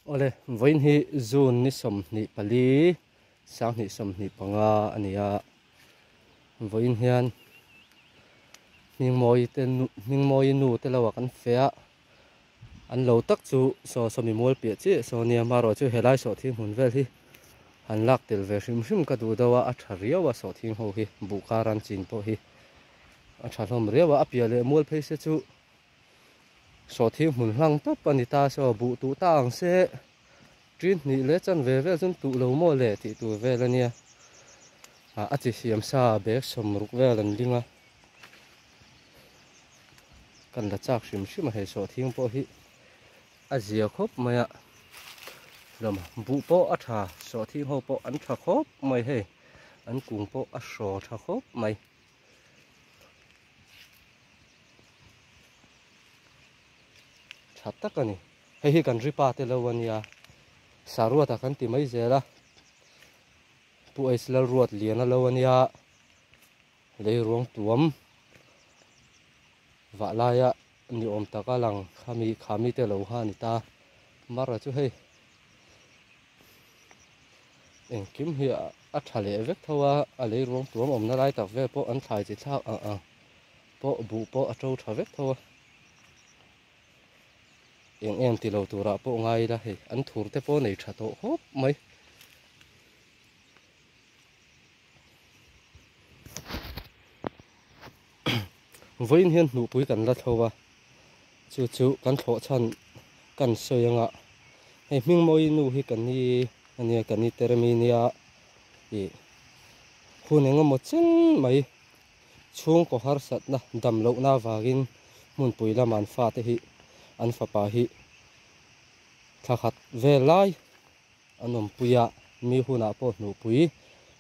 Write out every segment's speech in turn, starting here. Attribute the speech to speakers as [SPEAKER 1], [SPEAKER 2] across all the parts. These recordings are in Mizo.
[SPEAKER 1] Awle, vawiin hi June ni 24, 2025 a ni a. Vawiin hian Hmingmawi te nu Hmingmawi nu te lo ah kan feh a, an lo tak chu saw sawmi mual piah chiah saw nia marawh chu helai sawhthing hmun vel hi han lak tel ve hrim hrim ka duh deuh a, a tha riau a sawhthing ho hi buh kar an chin pawh hi a tha hlawm riau a, a piah leh mual phei se chu Sawhthing hmun hlang tawp a ni ta saw buh tuh ta ang se ṭin hnih leh chan ve vel chuan tuh lo maw le tih tur vel a nia. Ah a chi siam sa bag 60 vel an ling a, kan la chak hrim hrim a hei sawhthing pawh hi a zia khawp mai a, hlawm buh pawh a tha sawhthing ho pawh an tha khawp mai hei an kung pawh a hraw tha khawp mai. Tha tak a ni. Hei hi kan ripa te lo a nia. Saruata kan ti mai zel a. Pu H Lalruat Liana lo a nia. Lei ruang tuam vah laia ni awm taka lang khami khami te lo kha a ni ta. Mara chu hei. Engkim hi a tha leh vek tho a, a lei ruang tuam awmna lai tak vel pawh an thlai chi thlak ang ang pawh buh pawh a to tha vek tho a. Eng em ti lo turah pawh ngai ila hei an thur te pawh nei tha tawh khawp mai. Vawiin hian hnuhpui kan la thlo a, chu chu kan thlawh chhan kan sawi anga hei Hmingmawi nu hi ka ni a nia ka ni Teremi nia ih hun eng emaw chen mai chhungkaw harsatna dam lohna avangin hmunpui lama an fate hi an fapa hi thla khat vel lai an awmpui a, mi hunah pawh hnuhpui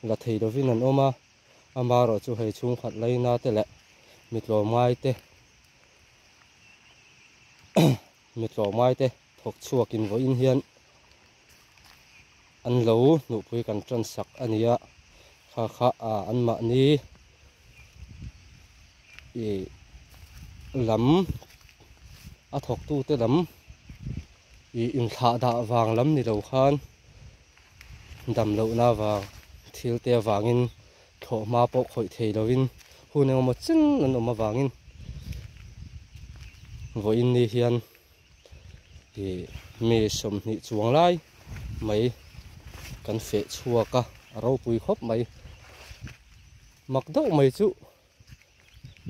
[SPEAKER 1] la thei lovin an awm a. Amaherawh chu hei chhungkhat laina te leh mi tlawmngai te mi tlawmngai te thawk chhuakin vawiin hian an lo hnuhpui kan tan sak a ni a, kha kha ah anmahni ih lam a thawktu te lam ih inthlah dah vang lam ni lo khan. Dam lohna vang thil te avangin thlawh hma pawh khawih thei lovin hun engemaw chen an awm avangin vawiin ni hian ih mi 20 chuang lai mai kan feh chhuak a, a ropui khawp mai. Mak deuh mai chu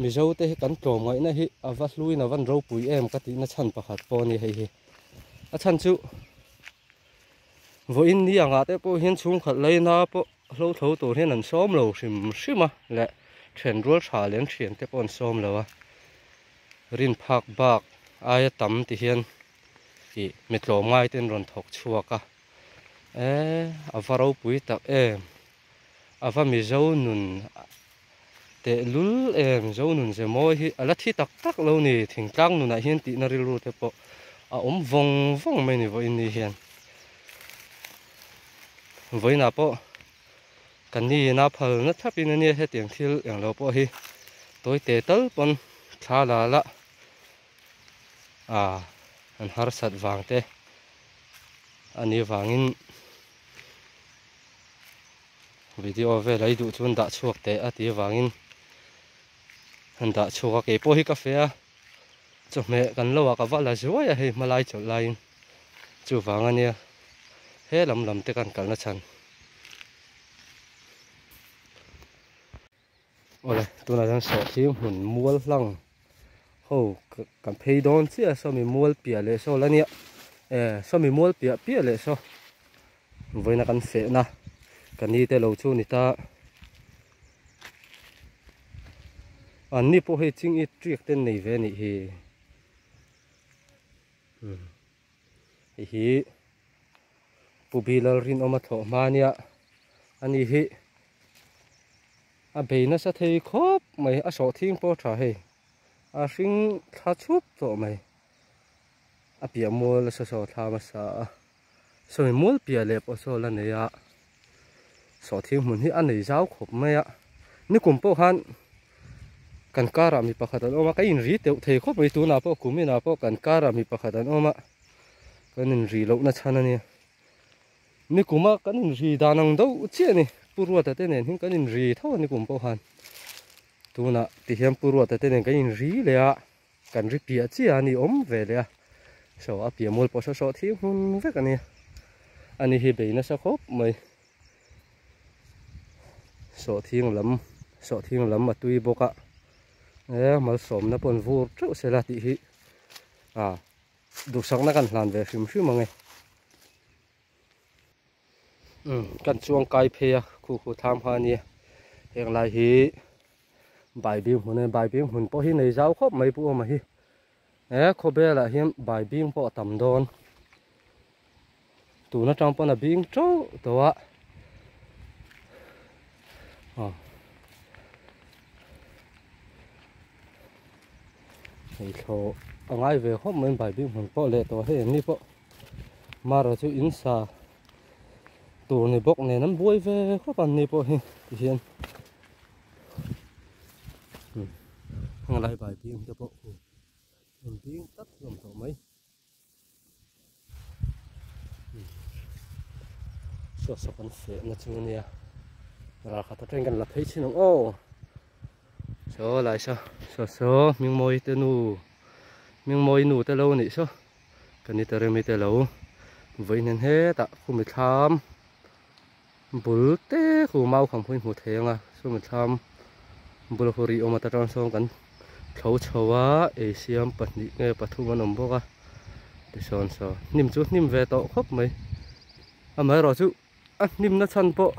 [SPEAKER 1] Mizo te hi kan tlawm ngaihna hi a va hluin a van ropui em ka tihna chhan pakhat pawh a ni hei hi. A chhan chu. Vawiin ni angah te pawh hian chhungkhat laina pawh hlo tho tur hian an sawm lo hrim hrim a leh then rual tha leh an thian te pawh an sawm lo a, rin phak bak aia tam ti hian ih mi tlawmngai te an rawn thawk chhuak a, eh a va ropui tak em a va Mizo nun tehlul em Zonun ze mawi hi a la thi tak tak lo ni thingtlang nunah hian tihna rilru te pawh a awm vawng vawng mai ni vawiin ni hian vawiinah pawh ka ni ina phal na thlapin ania hetiang thil englo pawh hi tawi te tal pawn thla la la ah an harsat vang te ani vangin. Video vel a i duh chuan dah chhuak teh a tih avangin han dah chhuak a, keipawh hi ka feh a, chawhmeh kan lo ah ka va la zuai a hei hmalai chawlh laiin chuvang ania he lam lam te kan kalna chhan. Awle tunah chuan sawhthing hmun mual hlang ho kan phei dawn chiah a sawmi mual piah leh saw la nia eh sawmi mual piah piah leh saw vawiina kan fehna ka ni te lo chu ni ta an ni pawh hei ching it triak te an nei ve a nih hi hei hi Pu Bilal rinawm a thlawh hma nia ani hi a bei nasa thei khawp mai a sawhthing pawh tha hei a hring thla chhup tawh mai a piah mual a saw saw thla hmasa a sawi mual piah leh pawh saw la nei a sawhthing hmun hi a nei zau khawp mai a nikum pawh khan kan karah mi pakhat an awm a ka inri teuh thei khawp mai tunah pawh kuminah pawh kan karah mi pakhat an awm a. Kan inri lohna chhan a nia. Nikuma kan inri dan ang deuh chiah a ni. Pu Ruata te nen hian kan inri tho a nikum pawh khan. Tunah tihian Pu Ruata te nen kan inri leh a, kan ri piah chiah a ni awm ve leh a. Saw a piah mual pawh saw saw thing hmun vek a nia. Ani hi bei nasa khawp mai. Sawhthing lam sawhthing lam a tui bawk a. E malsawmna pawh an vur teuh sela tih hi a duhsakna kan hlan ve hrim hrim ang e. Umm kan chuang kai phei a khu khu tham kha a nia heng lai hi baibing hmun a ni baibing hmun pawh hi nei zau khawp mai pu awma hi he khawvel ah hian baibing pawh a tam dawn tun atang pawn a bing teuh tawh a aw hei thlawh a ngai ve khawp mai baibing hmun pawh leh tawh hei an ni pawh. Mara chu in sa tur ni bawk nen an buai ve khawp an ni pawh hi tihian heng lai bai bing te pawh khu an bing tlat hlawm tawh mai saw saw kan feh na chu ania ralkhat atangin kan la phei chhin ang aw saw lai saw saw saw hmingmawi te nu hmingmawi nu te lo nih saw. Ka ni ta remi te lo vawi hnen hetah khumi thlam bul te khu mau kham pawhin hmuh thei ang a chumi thlam bula khu ri awm ata tang sawn kan thlo chho a eisiam pahnih nge pathum an awm bawk a tisawn saw hnim chu hnim ve tawh khawp mai amaherawh chu a hnimna chhan pawh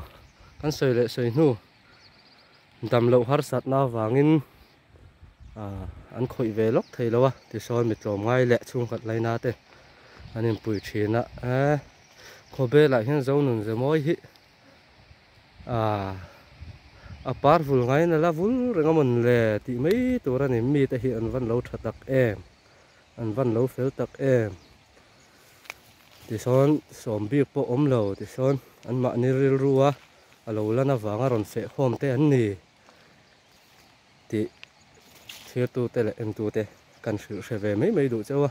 [SPEAKER 1] kan sawi leh sawi hnu dam loh harsatna avangin. An khawih ve lawk thei lo a tisawn mi tlawm ngai leh chhungkhat laina te an inpui thin a eh khawvelah hian zonun ze mawi hi ah a par vul ngaiin a la vul reng a mawn le tih mai tur a ni mite hi an van lo tha tak em an van lo fel tak em tisawn sawm bik pawh awm lo tisawn an mahni rilru a a lo lan avanga rawn fehkhawm te an ni. Tih thirtute leh entute kan hrilh hre ve mai mai duh chauh a,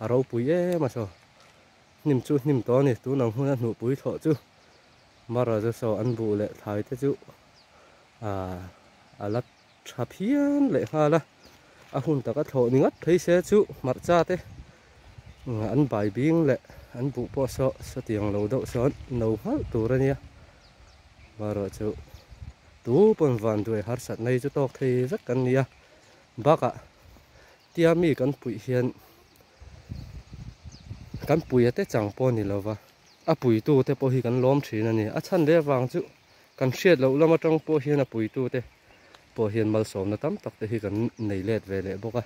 [SPEAKER 1] a ropui em a saw. Hnim chu hnim tawh a ni, tun ang huna hnuhpui thlawh chu Mara chu saw an buh leh thlai te chu aah a la tha phian leh nghal a, a hun taka thlawh ni ngat phei se chu hmarcha te an bai bing leh an buh pawh saw sawtiang lo deuh sawn no nghalh tur a nia, Mara chu. Tu pawn van duai harsat nei chu tawk thei vek kan ni a, bakah tia mi kan puih hian kan puia te chang pawh ni lova, a puitu te pawh hi kan lawm thin a ni. A chhan leh avang chu kan hriat loh lam atang pawh hian a puitu te pawh hian malsawmna tam tak te hi kan nei let ve leh bawk a,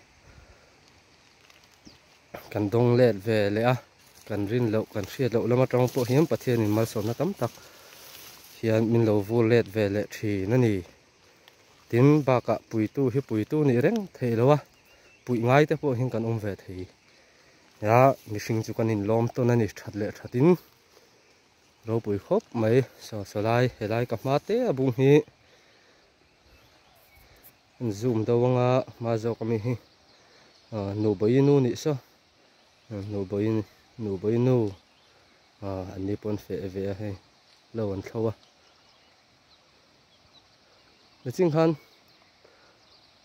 [SPEAKER 1] kan dawng let ve leh a. Kan rin loh, kan hriat loh lam atang pawh hian Pathianin malsawmna tam tak hian min lo vur let ve leh thin a ni. Tin, bakah puitu hi puitu nih reng theih lo a, puih ngai te pawh hian kan awm ve thei. Nia, mihring chu kan inlawm tawn a ni, that leh thatin ropui khawp mai. Saw saw lai, helai ka hma te a bung hi an zoom deuh anga hma zawk ami hi nubawi nu nih saw. Nubawi nubawi nu ah an ni pawh an feh ve a hei lo an thlo a niching khan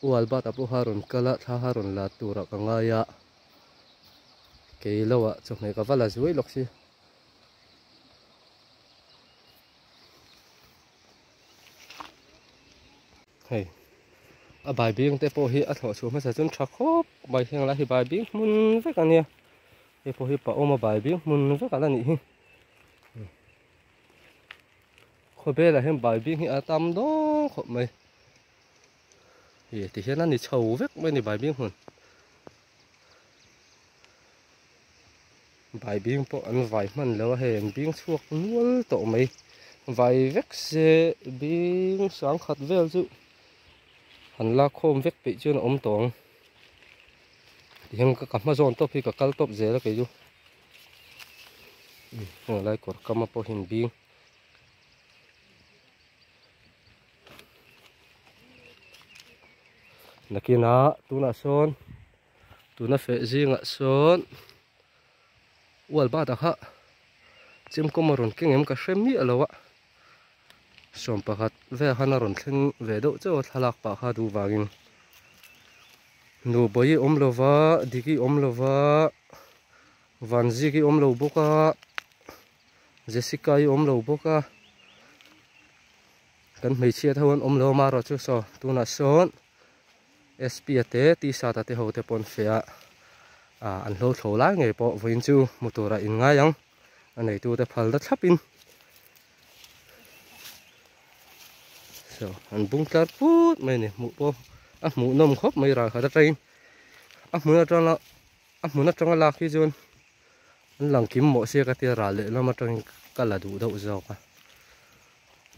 [SPEAKER 1] u Albert-a pawh kha a rawn kal a thla kha a rawn la turah ka ngai a kei lo ah chawhmeh ka va la zuai lawk si. Hei a bai bing te pawh hi a thlawh chhuah hmasa chuan tha khawp mai heng lai hi bai bing hmun vek a nia hei pawh hi pa awm a bai bing hmun vek a la nih hi khawvelah hian bai bing hi a tam dawn khawp mai ih ti hian a ni chho vek mai a ni bai bing hmun Bai bing pawh an vai hman lo a hei an bing chhuak nual tawh mai vai vek se bing sangkhat vel chu han la khawm vek peih chuan a awm tawh ang tihian ka hma zawn tawp hi ka kal tawp zel a kei chu heng lai kawr kam a pawh hian bing. Nakinah tunah sawn. Tuna feh zingah sawn Ual bat-a kha chemkawm a rawn keng em ka hre miah lo a 11 vel khan a rawn thleng ve deuh chauh a thlalak pah kha duh vangin Nubawi awm lova Diki awm lova Vanziki awm lo bawk a Jessica-i awm lo bawk a kan hmeichhia te ho an awm lo a marawh chu saw tunah sawn SP a te t-shirt a te ho te pawh an feh a ah an hlo thlo lai ngei pawh vawiin chu hmu turah in ngai ang a neitu te phal ta thlap in so an bung tlar put mai a ni hmuh pawh a hmuh nawm khawp mai ral khat atangin a hmun atanga a hmun atanga lak hi chuan an lang kim mawh sia ka tia ral leh lam atangin ka la duh deuh zawk a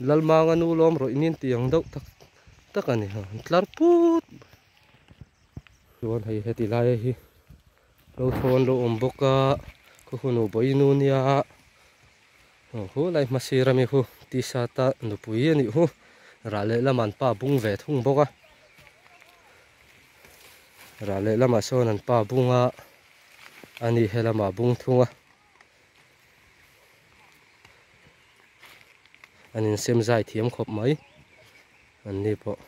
[SPEAKER 1] Lalmanga nu lawm rawih nin tih ang deuh tak tak a ni an tlar put chuan hei heti lai hi lo thawn lo awm bawk a khaw hun u bawi nu nia aw hu lai hmasir ami hu t-shirt a nupui a nih hu rah leh lamah an pa bung ve thung bawk a rah leh lamah sawn an pa bung a a ni he lamah bung thung a. An insem zai thiam khawp mai an ni pawh.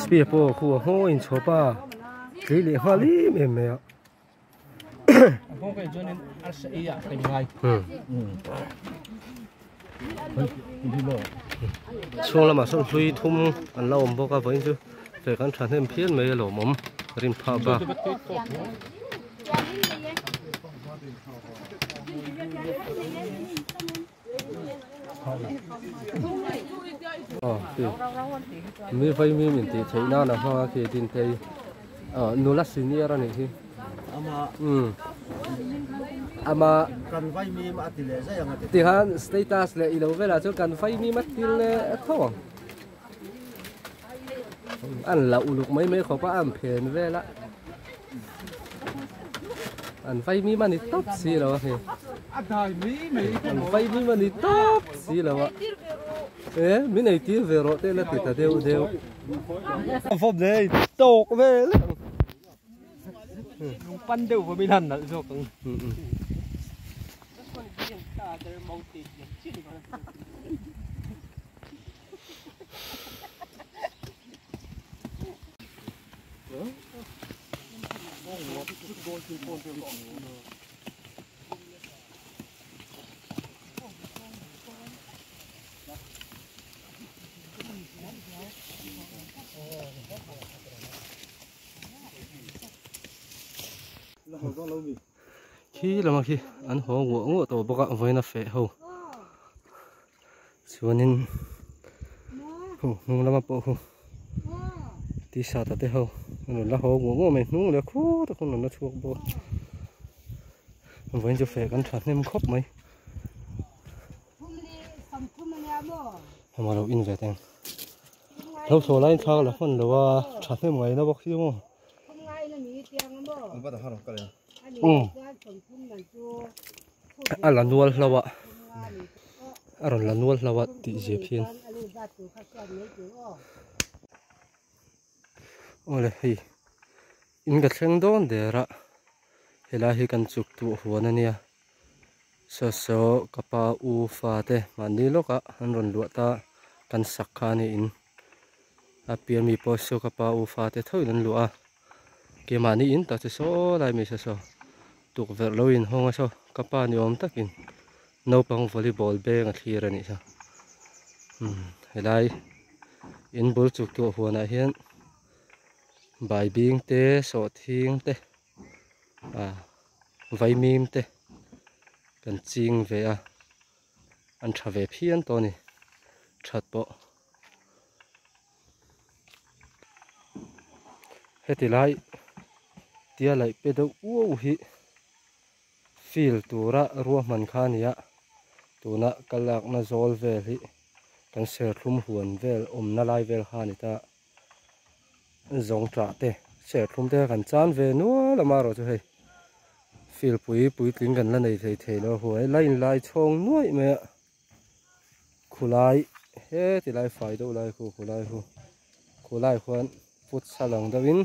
[SPEAKER 1] SP pawh khu a ngaw in chhawp a tlei leh nghal em em mai a. Chhung lamah sawn hlui thum an la awm bawk a vawiin chu feh kan thahnem phian mai a lawmawm rin phah bak. Mi vai mi min tih theih nan a hmang a khi din phei nula senior a nih hi ama
[SPEAKER 2] kan vai mim a ti leh zai ang a ti
[SPEAKER 1] tikhan status leh ilo velah chuan kan vai mim a ti leh tho ang an la uluk mai mai khawp a an phen vel a an vai mim a ni tawp si lo a hei an vai mim a ni tawp si lo a e min ei tir ve rawh te la ti ta deuh deuh fawp nei tawk vel
[SPEAKER 3] lungpan deuh pawh min han nalh zawk ang.
[SPEAKER 1] Khi lama khi an haw nguah nguah tawh bawk a vawiin a feh ho chuanin hu hnung lama pawh hu t-shirt a te ho an rawn la haw nguah nguah mai hnung leh khur tak an rawn la chhuak bawk a vawiin chu feh kan thahnem khawp mai. Hema lo in ve teng lo thaw lai thlak la hman lo a thahnem ngaihna bawk hi maw a la nual hlo a a rawn la nual hlo a tih zia phian awle hei in ka thleng dawn der a helai hi kan chuk tuah huan ania saw saw ka pa u fa te mahni lawkah an rawn luah ta kan sak kha a niin a pian mi pawh saw ka pa u fa te tho in an luah a keimahni in tak chu saw lai mai saw saw tukverh lo inhawng a saw ka pa ni awm takin naupang volleyball beng a thlir a nih kha umm helai in bul chuk tuah huanah hian baibing te sawhthing te ah vaimim te kan ching ve a an tha ve phian tawh a ni that pawh heti lai tia laih pe deuh uau hi field tura ruahman kha a ni a tuna ka lakna zawl vel hi kan serthlum huan vel awmna lai vel kha a ni ta. Zawng tah te serthlum te kan chan ve nual a marawh chu hei field pui puitling kan la nei thei thei lo huai la in lai chhawng nuaih mai a khulai heti lai fai deuh lai khu khulai khu khulai khuan futsal ang deuhin.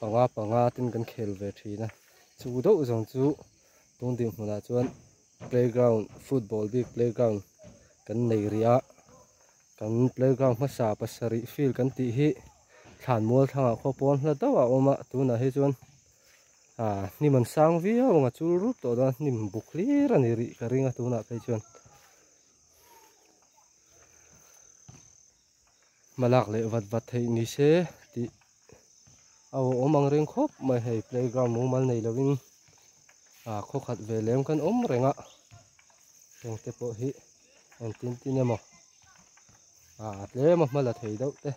[SPEAKER 1] panga panga ten kan khel ve thin a chu deuh zawng chu tun dinhmunah chuan playground football bik playground kan nei rih a kan playground hmasa pasarih field kan tih hi thlan mual thlangah khaw pawn hla deuh a awm a tunah hi chuan ah hnim an sang viau ang a chul rup tawh dawn a hnim buk hlir a ni rih ka ring a tunah phei chuan. Hmalak leh vat vat theih ni se tih a awm ang reng khawp mai hei playground mumal nei lovin ah khaw khat ve lem kan awm reng a heng te pawh hi engtin tin emaw ah tlem a hma la thei deuh te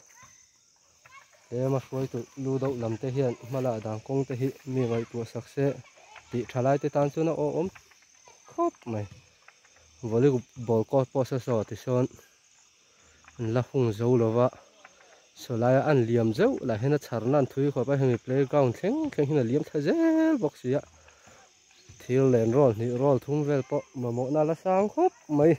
[SPEAKER 1] tlem a hruai tur lu deuh lam te hian hma lah dan kawng te hi mi ngaihtuah sak se tih tha lai te tan chuan a awm khawp mai volleyball court pawh saw saw tisawn. An la hung zo lo va, saw laia an liam zeuh lah hian a chharna an thui khawp a, hemi playground thleng thleng hian a liam thla zel bawk si a, thil len rawl hnih rawl thum vel pawh mamawhna a la sang khawp mai.